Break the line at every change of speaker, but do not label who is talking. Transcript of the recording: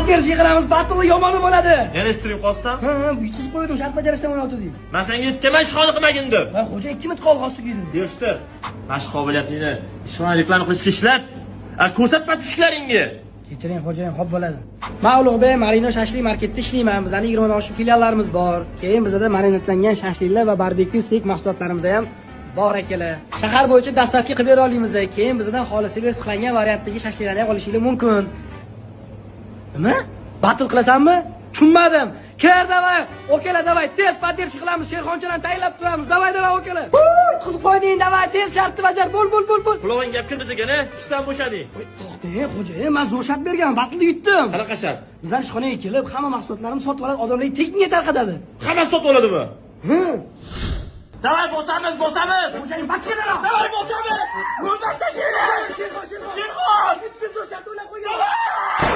Поддержка qilamiz, battle yomoni bo'ladi.
Yana стрим qolsam?
Ha, yutqizib qo'ydim, shart bajarishdan 16 deng.
Men senga aytganman ishxona qilmagin deb.
Va xo'ja 2 minut qoldi, hozir tugaydi.
Yig'ishtir. Mana shu qobiliyatingni ishxona reklama qilishga ishlat. A ko'rsat подписчик laringga.
Kechiring xo'jayin, xo'p bo'ladi. Men Ulug'bek Marino shashlik marketida ishlayman. Bizning 20 dan oshiq filiallarimiz bor. Keyin bizada marinadlangan shashliklar va barbekyu steyk mahsulotlarimiz ham bor akalar. Shahar bo'yicha доставка qilib bera olamiz. Keyin bizdan xolisinglar sixlangan variantdagi shashliklarni ham olishingiz mumkin. Nima? Battle qilasanmi? Tushunmadim. Kir давай, okalar, давай, tez поддержка qilamiz, sherxonchalarni tayyorlab turamiz. Давай, давай, okalar. Yutqizib qo'yding, давай, tez shartni bajar. Bo'l, bo'l, bo'l, bo'l.
Qulog'ing gap kirmas ekan, a? Ishdan bo'shading.
To'xtang, xo'jayin, men zo'r shart berganman, battleni yutdim.
Qanaqa shart?
Bizlar ishxonaga kelib, hamma mahsulotlarimizni sotib oladi, odamlarga tekinga tarqatadi.
Hammasi sotib oladimi?
Hı.
Давай bosamiz, bosamiz.
Xo'jayin, bachkanaroq.
Давай bosamiz. O'lmasa Sherxon.
Sherxon,
Sherxon.
Bitta zo'r shart o'ylab qo'ygan.